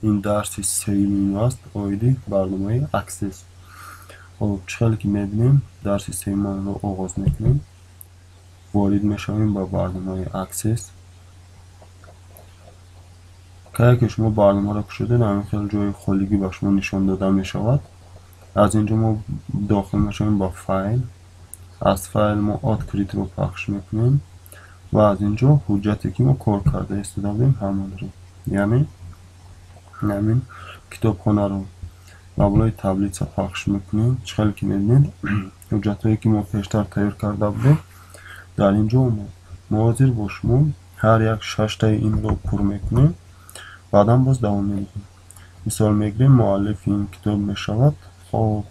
Ин дарси сеюми мо аст оиди барномаи Access. Хоб, чӣ хеле ки мебинем, дарси сеюмро оғоз мекунем. Ворид мешавем ба барномаи Access. Кае ки шумо барномаро кушодед, ҳамин хел ҷои холигӣ ба шумо нишон дода мешавад. Аз инҷо мо дохил мешавем ба файл. Аз файл мо открытро пахш мекунем ва аз инҷо ҳуҷҷате ки мо кор карда истода будем ҳамонро, яъне ҳамин китобхонаро ба болои таблица пахш мекунем. Чӣ хеле ки мебинед, ҳуҷҷатҳое ки мо пештар тайёр карда будем дар инҷо омад. Мо ҳозир бо шумо ҳар як шаштаи инро пур мекунем, баъдан боз давом медиҳем. Мисол мегирем, муаллифи ин китоб мешавад хоб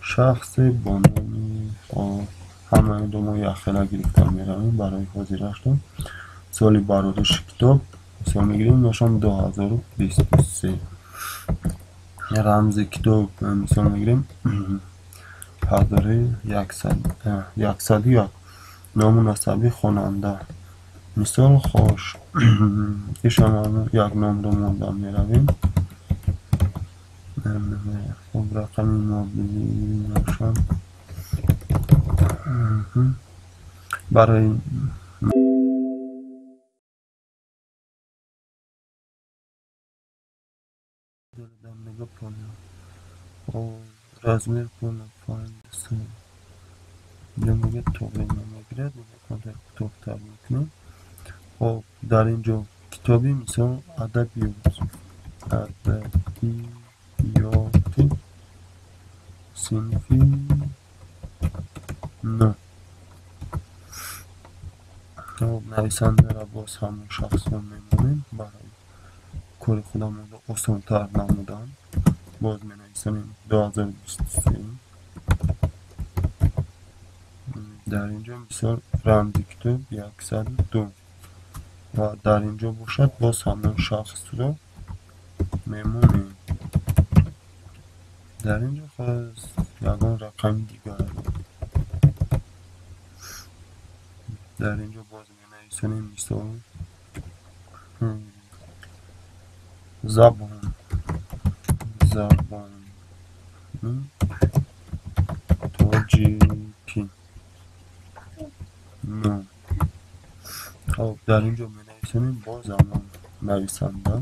шахсе бо номи хоб ҳама инро мо якхела гирифта меравем барои ҳозираштон. Соли барориши китоб мисол мегирем, ношам 2023. Рамзи китоб мисол мегирем 1101. Ному насаби хонанда мисол хош ишам як номро монда меравем. Хоб, рақами мобилӣ ношам барои размер поля файл инҷо мегӯяд тоғри намегирад, кӯтоҳтар мекунем. Хоб, дар инҷо китоби мисол адабиёт, адабиёти синфи 9. Хоб, нависандаро боз ҳамон шахсро мемонем барои кори худамонро осонтар намудан. Боз менависонем 2023. Дар инҷо мисол рамзи китоб 102 ва дар инҷо бошад боз ҳамон шахсро мемонем. Дар инҷо хоз ягон рақами дигар. Дар инҷо боз менависонем мисол забон, забони тоҷикӣ. Хоб, дар инҷо менависонем боз ҳамон нависанда.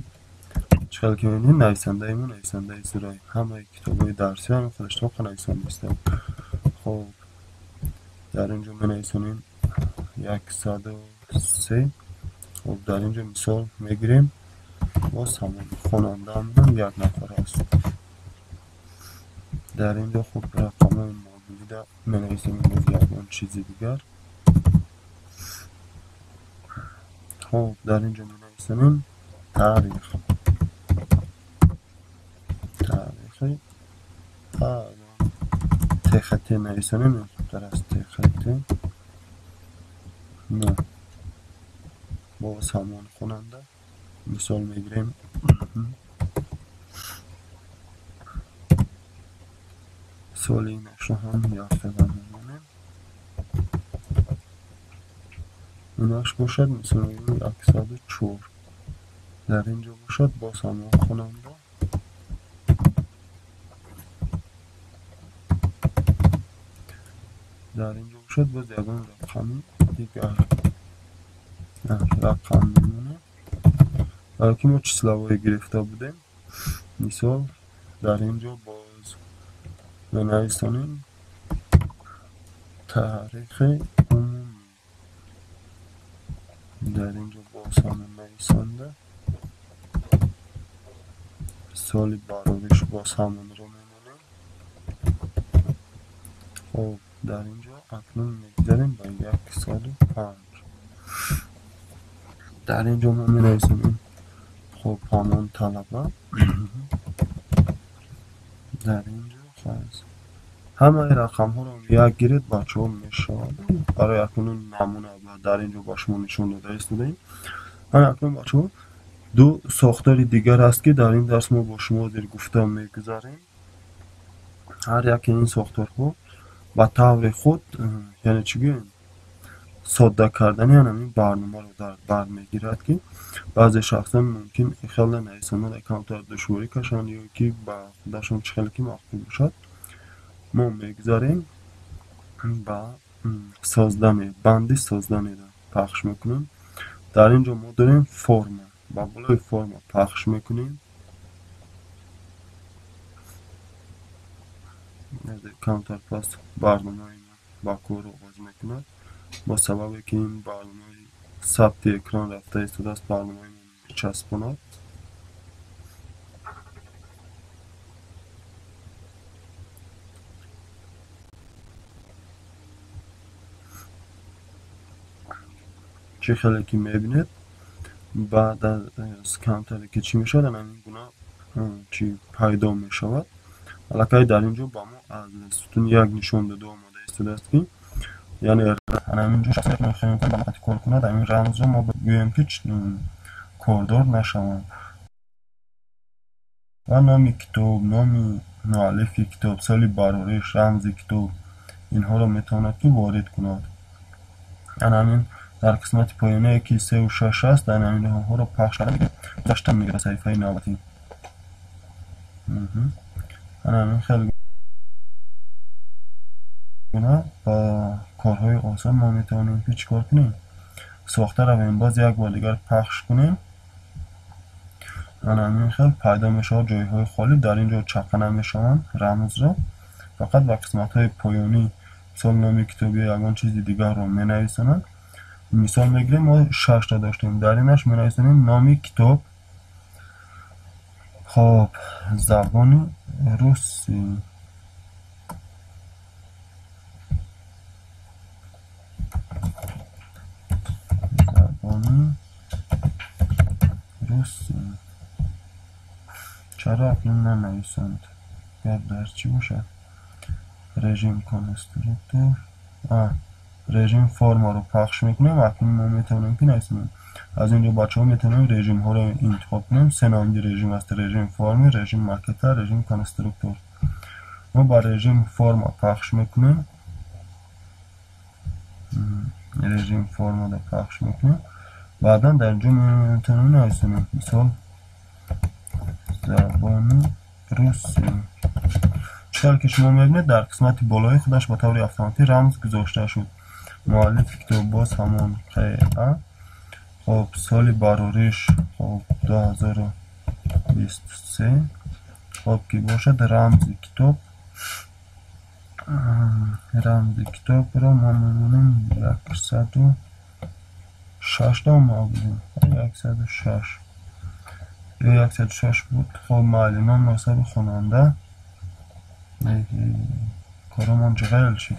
Чӣ хеле ки мебинем, нависандаи мо нависандаи зурай. Ҳамаи китобҳои дарсӣ ҳамин худаш тоқа нависонда истад. Хоб, дар инҷо менависонем 103. Хоб, дар инҷо мисол мегирем боз ҳамон хонандаамон як нафар аст. Дар инҷо хуб рақамҳои мобилида менависем боз ягон чизи дигар. Хоб, дар инҷо менависонем таърих, таърихи ТХТ нависонем, ин хубтар аст. ТХТ 9. Боз ҳамон хонанда мисол мегирем. Соли инашро ҳам якхела мемонем. Инаш бошад мисол мегирем 104. Дар инҷо бошад боз ҳамон хонанда. Дар инҷо бошад боз ягон рақами дигар рақам мемонем. Барои ки мо числовое гирифта будем. Мисол дар инҷо боз менависонем таърихи умумӣ. Дар инҷо боз ҳамон нависонда соли барориш боз ҳамонро мемонем. Хоб, дар инҷо акнун мегузарем ба 105. Дар инҷо мо менависонем хоб ҳамон талаба. Дар инҷо ҳамаи рақамҳоро як гиред бачаҳо мешавад. Барои акнун намуна дар инҷо ба шумо нишон дода истодаем. Ҳана акнун бачаҳо ду сохтори дигар аст ки дар ин дарс мо бо шумо ҳозир гуфта мегузарем. Ҳар яке ин сохторҳо ба таври худ, яъне чӣ гӯем, содда кардани ҳамин барномаро дар бар мегирад, ки баъзе шахсон мумкин хеле нависонда камтар душворӣ кашанд ё ки ба худашон чӣ хеле ки маъқул бошад. Мо мегузарем ба создание, банди созданиеро пахш мекунем. Дар ин ҷо мо дорем форма, ба болои форма пахш мекунем. Камтар пас барномаи мо ба кор оғоз мекунад. Бо сабабе ки ин барномаи сабти экран рафта истодааст, барномаи мо мечаспонад. Чӣ хеле ки мебинед, баъд аз камтаре ки чӣ мешавад, ҳамин гуна чӣ пайдо мешавад. Аллакай дар ин ҷо ба мо аз сутуни як нишон дода омада истодааст, ки яъне ҳамин ҷо шахсе ки мехоҳем ба вақти кор кунад, ҳамин рамзро мо гӯем ки кордор нашаванд. Ва номи китоб, номи муаллифи китоб, соли барориш, рамзи китоб, инҳоро метавонад ки ворид кунад. Ҳамин дар қисмати поёнае ки 3 ва 6 аст, дар ҳамин роҳҳоро пахш карда гузашта мегирад ба саҳифаи навбатӣ. Ҳамин хеле гуна ба корҳои осон мо метавонем ки чӣ кор кунем? Сохта равем, боз як бор дигар пахш кунем. Ҳамин хел пайдо мешавад ҷойҳои холӣ, дар ин ҷо чақа намешаванд рамзро, фақат ба қисматҳои поёнӣ мисол номи китоб ё ягон чизи дигарро менависонанд. Мисол мегирем, мо 6та доштем, дар инаш менависонем номи китоб, хоб, забони русӣ, забони русӣ. Чаро акнун нанависанд? Гап дар чӣ бошад? Режим конструктор, режим формаро пахш мекунем. Акнун мо метавонем ки нависонем. Аз ин ҷо бачаҳо метавонем режимҳоро интихоб кунем. Се намуди режим аст: режим форми, режим макета, режим конструктор. Мо ба режим форма пахш мекунем. Режим формада пахш мекунем. Баъдан дар ин ҷо метавонем нависонем, мисол забони русӣ. Чӣ тавре ки шумо мебинед, дар қисмати болои худаш ба таври автоматӣ рамз гузошта шуд. Муаллифи китоб боз ҳамон ҚА. Хоб, соли барориш, хоб, 2023. Хоб, ки бошад рамзи китоб, рамзи китобро мо мемонем 106 омада будем, 106 ё 106 буд. Хоб, майли, ном, насаби хонанда, коромон ҷиғел шуд.